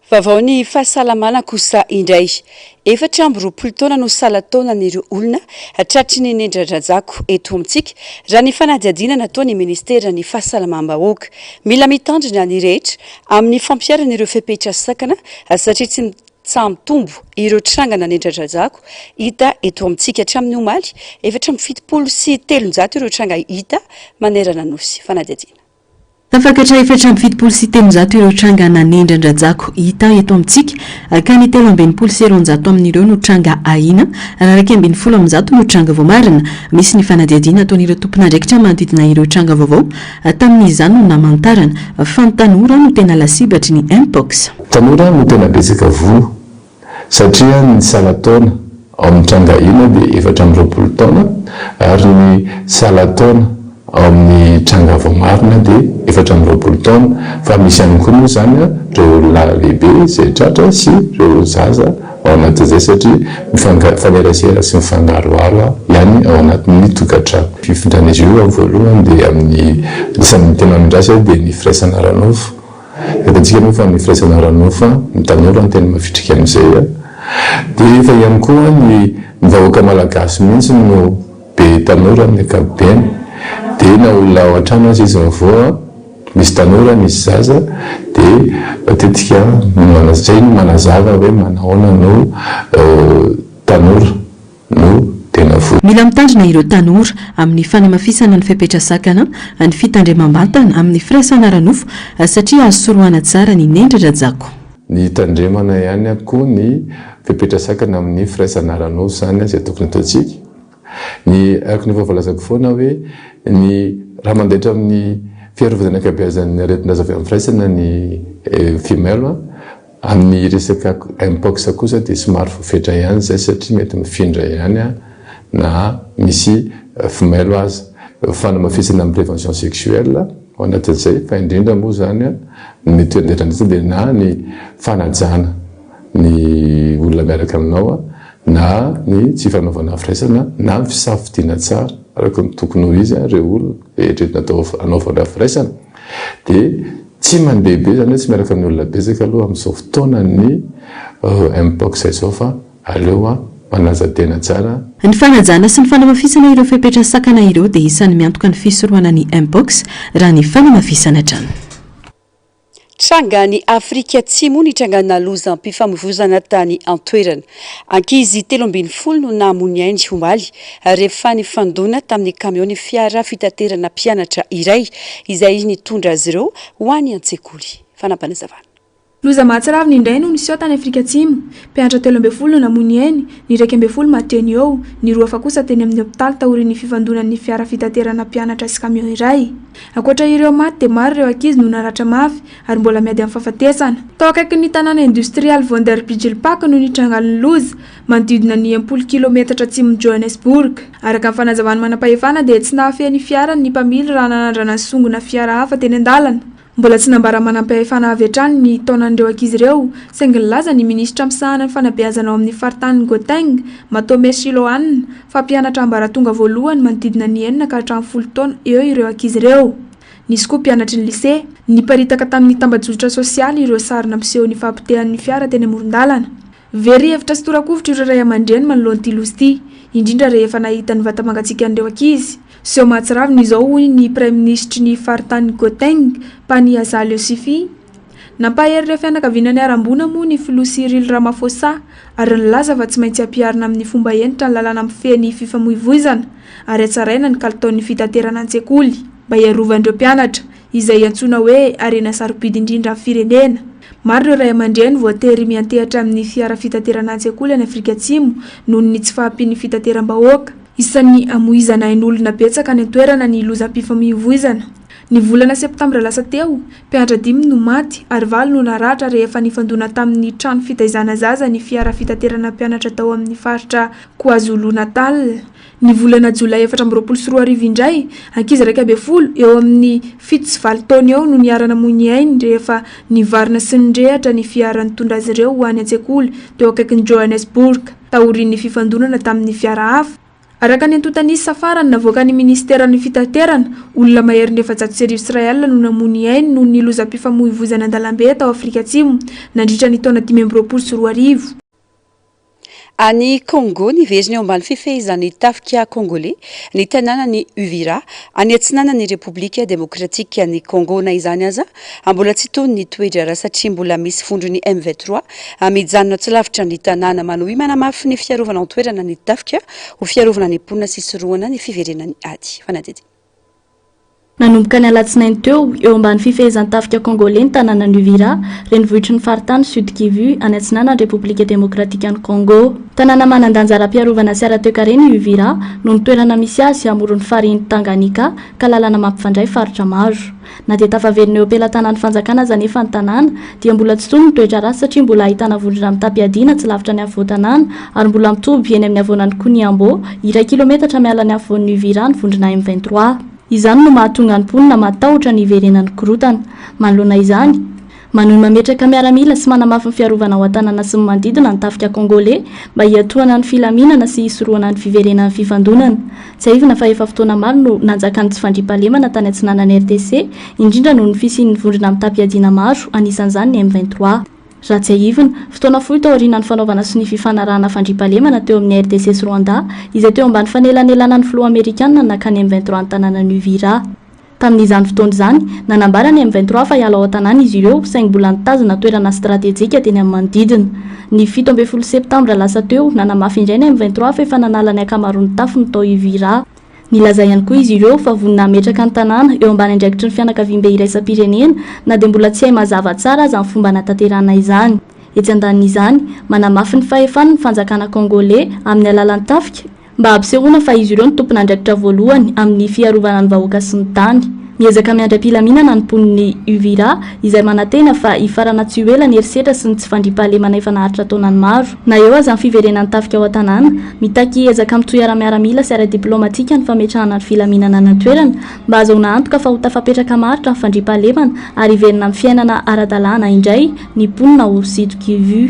Vaovao ny fahasalamana kosa indray. 24 taona no salan-taonan'ireo olona tratry ny nendran-drajako eto amintsika, raha ny fanadihadiana nataon'ny ministeran'ny fahasalamam-bahoaka. Mila mitandrina ny rehetra amin'ny fampiharana ireo fepetra sakana satria tsy Tsaha-mitombo ireo trangana nendran-drajako hita eto amintsika. Hatramin'ny omaly, 374 ireo tranga hita manerana ny Nosy. Fanadihadiana. Tafakatra 374 ireo tranga nanendran-drajako hita eto amintsika, ka ny 263 amin'ireo no tranga ahiana, raha 111 no tranga voamarina. Misy ny fanadihadiana ataon'ireo tompon'andraikitra manodidina ireo tranga vaovao, tamin'izany no namantarana fa ny tanora no tena lasibatry ny Mpox. Tanora no tena betsaka voa satria ny salan-taona ao amin'ny tranga ahiana dia 24 taona ary ny salan-taona ao amin'ny tranga voamarina dia 24 taona fa misy ihany koa moa izany ireo olona lehibe izay tratra sy ireo zaza ao anatin'izay satria mifanerasera sy mifangaroharo ihany ao anatin'ny tokantrano. Fifindran'izy io amin'ny voalohany dia amin'ny isan'ny tena mindrasa dia ny firaisana ara-nofo. Hitantsika moa fa ny firaisana ara-nofo, ny tanora no tena mavitrika amin'izay. Dia efa ihany koa ny vahoaka malagasy mihitsy no be tanora amin'ny ankapobeny. Dia na olona ao an-trano aza izy mivoha, misy tanora, misy zaza, dia matetika izay no manazava hoe manahoana no tanora. no tena voa. Mila mitandrina ireo tanora amin'ny fanamafisana ny fepetra sakana ny fitandremam-batana amin'ny firaisana ara-nofo satria azo sorohana tsara ny nendra-drajako. Ny hitandremana ihany koa ny fepetra sakana amin'ny firaisana ara-nofo izany izay tokony ataontsika. Ny araka ny efa voalazako foana hoe ny raha mandaitra amin'ny fiarovana ny ankabeazan'ny aretin-jaza avy amin'ny firaisana ny femelle Amin'ny resaka Mpox kosa dia somary voafetra ihany izay satria mety mifindra ihany na misy fimailo aza. Fanamafisana ny prévention sexuelle ao anatin'izay fa indrindra moa izany ny mety ho anderan'isa dia na ny fanajana ny olona miaraka aminao na ny tsy fanaovana firaisana na ny fisafidiana tsara araka ny tokony ho izy ireo olona eritreretina atao hanaovana firaisana dia Tsy mandeha be izany hoe tsy miaraka amin'ny olona betsaka aloha amin'izao fotoanan'ny Mpox izao fa aleo manaja tena tsara. Ny fanajana sy ny fanamafisana ireo fepetra sakana ireo dia isan'ny miantoka ny fisorohana ny Mpox raha ny fanamafisana hatrany. Tranga any Afrika Atsimo nitrangana lozam-pifamoivoizana tany an-toerana. Ankizy 13 no namoy ny ainy omaly rehefa nifandona tamin'ny kamiao ny fiara fitaterana mpianatra iray izay nitondra azy ireo ho any an-tsekoly. Fanapanazavana. Loza mahatsiravina indray no niseho tany Afrika Atsimo. Mpianatra 13 no namoy ny ainy, ny 11 maty teny eo, ny roa hafa kosa teny amin'ny hopitaly taorian'ny fifandonan'ny fiara fitaterana mpianatra sy kamiao iray. Ankoatra ireo maty dia maro ireo ankizy no naratra mafy ary mbola miady amin'ny fahafatesana. Tao akaikin'ny tanàna indostrialy Vanderbijlpark no nitrangan'ny loza, manodidina ny 60 kilometatra atsimon'i Johannesburg. Araka ny fanazavan'ny manampahefana dia tsy nahafehy ny fiarany ny mpamily raha nanandrana nisongona fiara hafa teny an-dalana. Mbola tsy nambaran'ny manampahefana avy hatrany ny taonan'ireo ankizy ireo, saingy nilaza ny minisitra misahana ny fanabeazana ao amin'ny faritanin'i Gauteng, Matome Chiloane, fa mpianatra ambaratonga voalohany manodidina ny enina ka hatramin'ny folo taona eo ireo ankizy ireo. Nisy koa mpianatry ny lisea. Niparitaka tamin'ny tambajotra sosialy ireo sary nampiseho ny fahapotehan'ny fiara teny amoron-dalana. Very hevitra sy tora-kovitra ireo ray aman-dreny manoloana ity loza ity, indrindra rehefa nahita ny vata-mangatsiakan'ireo ankizy. Seho mahatsiravina izao hoy ny praiminisitry ny faritanin'i Gauteng, Panyaza Lesufi. Nampahery ireo fianakaviana niharam-boina moa ny filoha Cyril Ramaphosa ary nilaza fa tsy maintsy ampiharina amin'ny fomba hentitra ny lalàna mifehy ny fifamoivoizana ary hatsaraina ny kalitaon'ny fitaterana an-tsekoly mba hiarovan'ireo mpianatra izay antsoina hoe harena sarobidy indrindra amin'ny firenena. Maro ireo ray aman-dreny voatery miantehatra amin'ny fiara fitaterana an-tsekoly any Afrika Atsimo noho ny tsy fahampian'ny fitateram-bahoaka. Isan'ny amoizana ain'olona betsaka any an-toerana ny lozam-pifamoivoizana. Ny volana septambra lasa teo, mpianatra dimy no maty ary valo no naratra rehefa nifandona tamin'ny trano fitaizana zaza ny fiara fitaterana mpianatra tao amin'ny faritra KwaZulu-Natal. Ny volana jolay 2024 indray, ankizy 11, eo amin'ny fito sy valo taona eo no niara-namoy ny ainy rehefa nivarina sy nirehatra ny fiara nitondra azy ireo ho any an-tsekoly teo akaikin'i Johannesburg, taorian'ny fifandonana tamin'ny fiara hafa. Araka ny antontan'isa farany navoakan'ny minisiteran'ny Fitaterana, olona maherin'ny 1400 Israel no namoy ny ainy noho ny lozam-pifamoivoizana an-dalambe tao Afrika Atsimo nandritra ny taona 2025. Any Congo, niverina eo ambany fifehezan'ny tafika Congolais ny tanànan'i Uvira, any atsinanan'ny Repoblika Demokratikan'i Congo. Na izany aza, mbola tsy tony ny toe-draharaha satria mbola misy vondron'ny M23 mijanona tsy lavitra ny tanàna. Manohy manamafy ny fiarovana an-toerana ny tafika ho fiarovana ny mponina sy hisorohana ny fiverenan'ny ady. Fanadihadiana. Nanomboka ny alatsinainy teo, eo ambany fifehezan'ny tafika Kongoley ny tanànan'i Uvira, renivohitry ny faritany Sud Kivu, any atsinanan'ny Repoblika Demokratikan'i Congo. Tanàna manan-danja ara-piarovana sy ara-toekarena i Uvira, noho ny toerana misy azy amoron'ny farihin'i Tanganyika, ka lalana mampifandray faritra maro. Na dia tafaverina eo am-pelatanan'ny fanjakana aza anefa ny tanàna, dia mbola tsy tony ny toe-draharaha satria mbola ahitana vondrona mitam-piadiana tsy lavitra ny afovoan-tanàna ary mbola mitoby eny amin'ny havoanan'i Koniambo, iray kilometatra miala ny afovoan'i Uvira ny vondrona M 23. Izany no mahatonga ny mponina matahotra ny hiverenan'ny korontana. Manoloana izany, manohy mametraka miaramila sy manamafy ny fiarovana ao an-tanàna sy ny manodidina ny tafika Kongoley mba hiantohana ny filaminana sy hisorohana ny fiverenan'ny fifandonana. Tsiahivina fa efa fotoana maro no nanjakan'ny tsy fandriampahalemana tany atsinanan'i RDC, indrindra noho ny fisian'ny vondrona mitam-piadiana maro, anisan'izany ny M 23. Raha tsiahivina, fotoana fohy taorianan'ny fanaovana sonia fifanarahana fandriampahalemana teo amin'ny RDC sy Rwanda, izay teo ambany fanelanelanan'ny filoha amerikanina ny nakan'ny M 23 ny tanànan'i Uvira. Tamin'izany fotoana izany, nanambara ny M 23 fa hiala ao an-tanàna izy ireo, saingy mbola nitazona toerana stratejika teny amin'ny manodidina. Ny 17 septambra lasa teo, nanamafy indray ny M 23 fa efa nanala ny ankamaroan'ny tafiny tao Uvira. Nilaza ihany koa izy ireo fa vonona hametraka ny tanàna eo ambany andraikitry ny fianakaviambe iraisam-pirenena na dia mbola tsy hay mazava tsara aza ny fomba hanatanterahana izany. Etsy andanin'izany, manamafy ny fahefany ny fanjakana Kongoley amin'ny alalan'ny tafika mba hampisehoana fa izy ireo no tompon'andraikitra voalohany amin'ny fiarovana ny vahoaka sy ny tany. Miezaka miandry am-pilaminana ny mponin'i Uvira, izay manantena fa hifarana tsy ho ela ny herisetra sy ny tsy fandriampahalemana efa naharitra taonany maro. Na eo aza ny fiverenan'ny tafika ao an-tanàna, mitaky ezaka mitohy ara-miaramila sy ara-diplaomatika ny fametrahana ny filaminana any an-toerana, mba hahazoana antoka fa ho tafapetraka maharitra ny fandriampahalemana ary hiverina amin'ny fiainana ara-dalàna indray ny mponina ao Sud Kivu.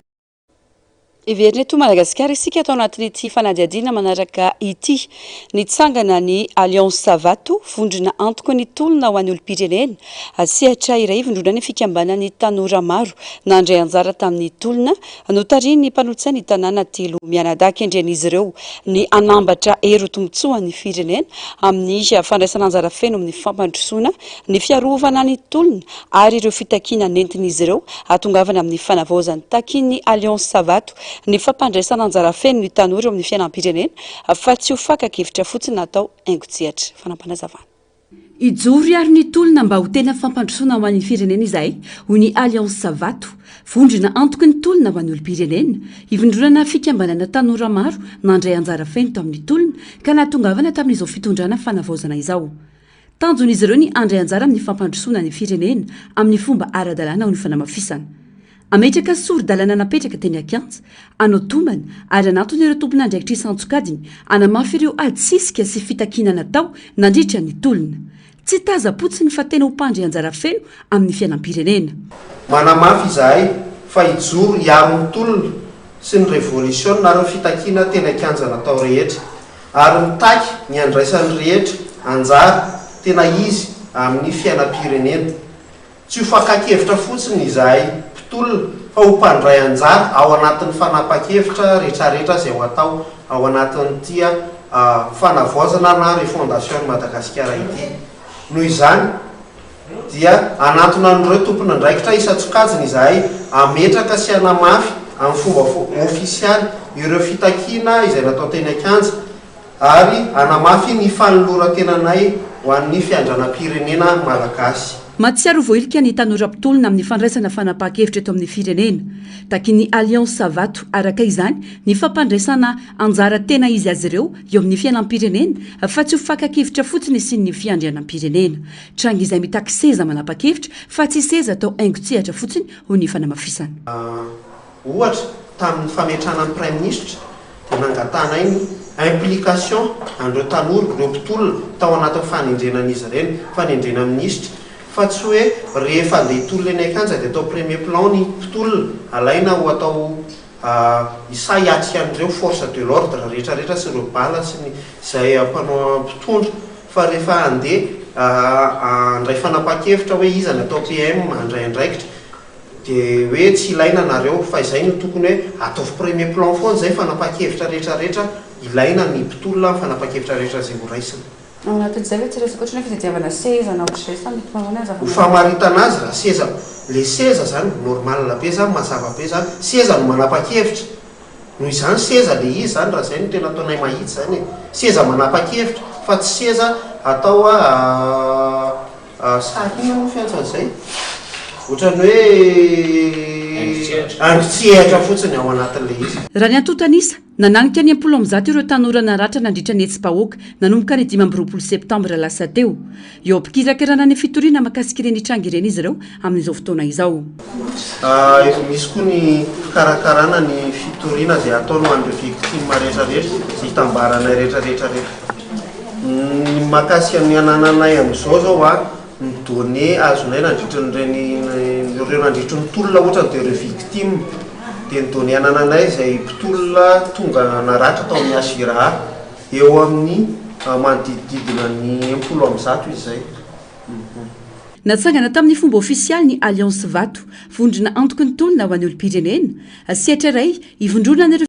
Hiverina eto Madagasikara isika ato anatin'ity fanadihadiana manaraka ity. Nitsangana ny Alliance Vato, vondrona antoko nitolona ho an'ny olom-pirenena, sehatra iray ivondronan'ny fikambanan'ny tanora maro nandray anjara tamin'ny tolona notarihin'ny mpanolotsain'ny tanàna telo mianadahy. Kendren'izy ireo ny hanambatra hery ho tombontsoan'ny firenena amin'ny fandraisana anjara feno amin'ny fampandrosoana ny fiarovana ny tolona ary ireo fitakiana nentin'izy ireo hahatongavana amin'ny fanavaozana. Takian'ny Alliance Vato ny fampandraisana anjara feno ny tanora eo amin'ny fiainam-pirenena fa tsy ho fakan-kevitra fotsiny na atao haingon-tsehatra. Fanampinazavana. Hijoro hiaro ny tolona mba ho tena fampandrosoana ho an'ny firenena izahay, hoy ny Alliance Vato, vondrona antoky ny tolona ho an'ny olom-pirenena. Ivondronana fikambanana tanora maro nandray anjara feno tamin'ny tolona ka nahatongavana tamin'izao fitondrana fanavaozana izao. Tanjon'izy ireo ny handray anjara amin'ny fampandrosoana ny firenena amin'ny fomba ara-dalàna ho ny fanamafisana. Hametraka sori-dalana napetraka teny an-kianja, hanao tombana ary hanantona ireo tompon'andraikitra isan-tsokajiny hanamafy ireo adisisika sy fitakiana natao nandritra ny tolona. Tsy tazam-potsiny fa tena ho mpandray anjara feno amin'ny fiainam-pirenena. Manamafy izahay fa hijoro hiaro ny tolona sy ny revolisiona ary ny fitakiana teny an-kianja natao rehetra. ary mitaky ny handraisan'ny rehetra anjara tena izy amin'ny fiainam-pirenena. Tsy ho fakan-kevitra fotsiny izahay mpitolona fa ho mpandray anjara ao anatin'ny fanapan-kevitra retraretra izay ho atao ao anatin'ity fanavaozana na refondation an'i Madagasikara ity. Noho izany dia hanantona an'ireo tompon'andraikitra isan-tsokajiny izahay hametraka sy hanamafy amin'ny fomba ofisialy ireo fitakiana izay natao teny an-kianja ary hanamafy ny fanoloran-tenanay ho an'ny fiandranam-pirenena malagasy. Mahatsiaro voailika ny tanora mpitolona amin'ny fandraisana fanapahan-kevitra eto amin'ny firenena. Takin'ny Alliance Vato, araka izany, ny fampandraisana anjara tena izy azy ireo eo amin'ny fiainam-pirenena fa tsy ho fakan-kevitra fotsiny sy ny fiandrianam-pirenena. Tranga izay mitaky seza manapa-kevitra fa tsy seza atao haingon-tsehatra fotsiny, hoy ny fanamafisana. Ohatra, tamin'ny fametrahana ny Praiminisitra dia nangatahanay ny implication an'ireo tanora, ireo mpitolona tao anatin'ny fanendrena an'izy ireny, fanendrena minisitra, fa tsy hoe rehefa andeha hitolona eny an-kianja dia atao premier plan ny mpitolona, alaina ho atao hisahy hiatrika an'ireo force de l'ordre rehetra rehetra sy ireo bala sy ny izay mpanao mpitondra fa rehefa handeha handray fanapahan-kevitra hoe iza no atao PM handray andraikitra dia hoe tsy ilaina nareo fa izay no tokony hoe ataovy premier plan foana izay fanapahan-kevitra rehetra rehetra ilaina ny mpitolona amin'ny fanapahan-kevitra rehetra izay ho raisina. Ao anatin'izay ve tsy resaka ohatran'ny hoe fitadiavana seza na ohatr'izay sa mety manao ny Ho famaritana azy raha seza, le seza zany normal be zany, mazava be zany, seza no manapa-kevitra, noho izany seza le izy zany raha zay no tena ataonay mahitsy zany e, seza manapa-kevitra fa tsy seza atao sary inona moa fiantso an'izay? Ohatran'ny hoe haingon-tsehatra fotsiny ao anatin'ilay izy. Raha ny antontan'isa, Nananika ny 160 ireo tanora naratra nandritra ny hetsi-bahoaka nanomboka ny 25 septambra lasa teo. Eo am-pikirakirana ny fitoriana mahakasika ireny tranga ireny izy ireo amin'izao fotoana izao. Efa misy koa ny fikarakarana ny fitoriana izay ataony ho an'ireo victimes rehetra rehetra, izay itambaranay rehetra rehetra rehetra. Ny mahakasika ny anananay amin'izao izao an, ny données azonay nandritry ny ireny ireo nandritry ny tolona ohatra dia ireo victimes dia ny données anananay izay mpitolona tonga naratra tao amin'ny HJRA eo amin'ny manodidididina ny 160 izy izay. Natsangana tamin'ny fomba ofisialy ny Alliance Vato, vondrona antoky ny tolona ho an'ny olom-pirenena, sehatra iray ivondronan'ireo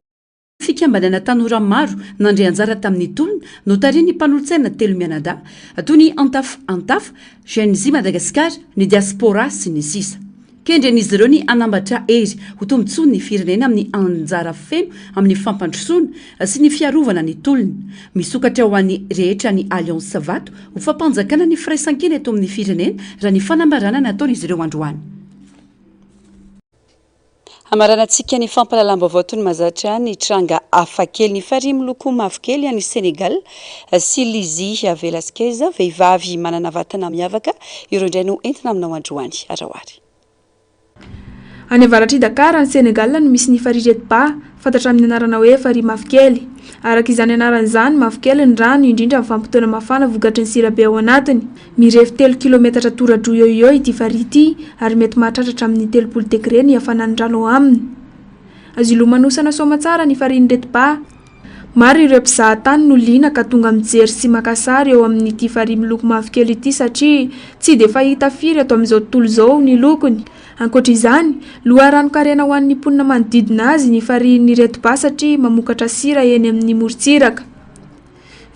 Fikambanana tanora maro nandray anjara tamin'ny tolona notarihin'ny mpanolotsaina telo mianadahy toy ny Antaf Antaf, Gen Z Madagascar, ny Diaspora, sy ny sisa. Kendren'izy ireo ny hanambatra hery ho tombontsoan'ny firenena amin'ny anjara feno amin'ny fampandrosoana sy ny fiarovana ny tolona. Misokatra ho an'ny rehetra ny Alliance Vato ho fampanjakana ny firaisankina eto amin'ny firenena raha ny fanambarana nataon'izy ireo androany. Hamaranantsika ny fampahalalam-baovao toy ny mahazatra ny tranga hafakely. Ny farihy miloko mavokely any Sénégal sy Lizzie Velasquez, vehivavy manana vatana miavaka, ireo indray no entina aminao androany. Araho ary. Any avaratr'i Dakar, any Sénégal no misy ny farihy Retba, fantatra amin'ny anarana hoe farihy mavokely. Araka izany anarany izany, mavokely ny rano, indrindra amin'ny vanim-potoana mafana vokatry ny sira be ao anatiny. Mirefy telo kilometatra tora-droa eo ho eo ity farihy ity ary mety mahatratra hatramin'ny 30 degre ny hafanan'ny rano ao aminy. Azo ilomanosana soamatsara ny farihin'ireto ba. Maro ireo mpizaha tany no liana ka tonga mijery sy maka sary eo amin'ity farihy miloko mavokely ity satria tsy dia fahita firy eto amin'izao tontolo izao ny lokony. Ankoatra izany, loharanon-karena ho an'ny mponina manodidina azy ny farihin'ireto ba satria mamokatra sira eny amin'ny morontsiraka.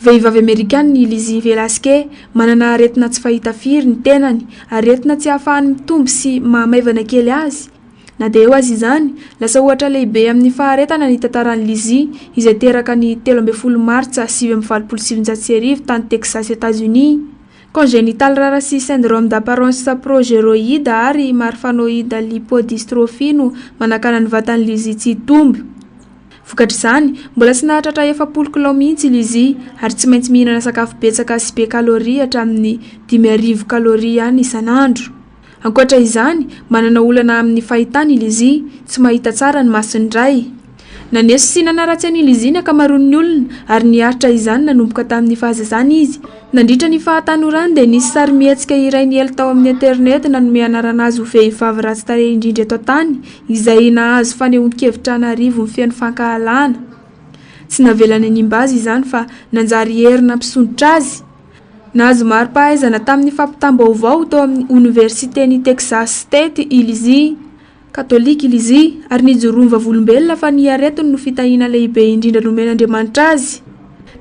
Vehivavy amerikanina i Lizzie Velasquez, manana aretina tsy fahita firy ny tenany, aretina tsy ahafahany mitombo sy mahamaivana kely azy. Na dia eo aza izany, lasa ohatra lehibe amin'ny faharetana ny tantaran'i Lizzie, izay teraka ny 13 Martsa 1989 tany Texas, Etazonia. Congenital rara sy syndrome d'apparence progeroïde ary marfanoid lipodystrophy no manakana ny vatan'i Lizzie tsy hitombo. Vokatr'izany, mbola tsy nahatratra 40 kilao mihitsy i Lizzie ary tsy maintsy mihinana sakafo betsaka sy be kaloria hatramin'ny 5000 kaloria ihany isan'andro. Ankoatra izany, manana olana amin'ny fahitana i Lizzie, tsy mahita tsara ny masony iray. Naneso sy nanaratsy an'i Lizzie ny ankamaroan'ny olona, ary niaritra izany nanomboka tamin'ny fahazazany izy. Nandritra ny fahatanorany dia nisy sarimihetsika iray niely tao amin'ny aterineto nanome anarana azy ho vehivavy ratsy tarehy indrindra eto an-tany, izay nahazo fanehoan-kevitra an'arivony feno fankahalana. Tsy navelany hanimba azy izany fa nanjary hery nampisondrotra azy. Nahazo mari-pahaizana tamin'ny fampitam-baovao tao amin'ny Oniversiten'i Texas State i Lizzie. Katolika i Lizzie, ary nijoroany vavolombelona fa ny aretiny no fitahiana lehibe indrindra nomen'Andriamanitra azy.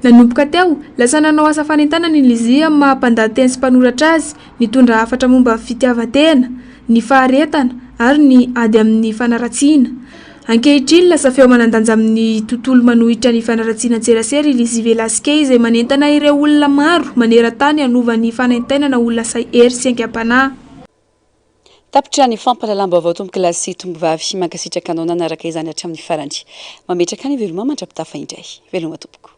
Nanomboka teo, lasa nanao asa fanentanana i Lizzie amin'ny maha-mpandahateny sy mpanoratra azy, nitondra hafatra momba ny fitiavan-tena, ny faharetana, ary ny ady amin'ny fanaratsiana. Ankehitriny, lasa feo manan-danja amin'ny tontolo manohitra ny fanaratsiana an-tserasera i Lizzie Velasquez izay manentana ireo olona maro maneran-tany hanova ny fanaintainana ho lasa hery sy aingam-panahy. Tapitra ny fampahalalam-baovao tompokolahy sy tompovavy. Mankasitraka anao nanaraka izany hatramin'ny farany. Mametraka ny veloma mandra-pitafa indray. Veloma tompoko.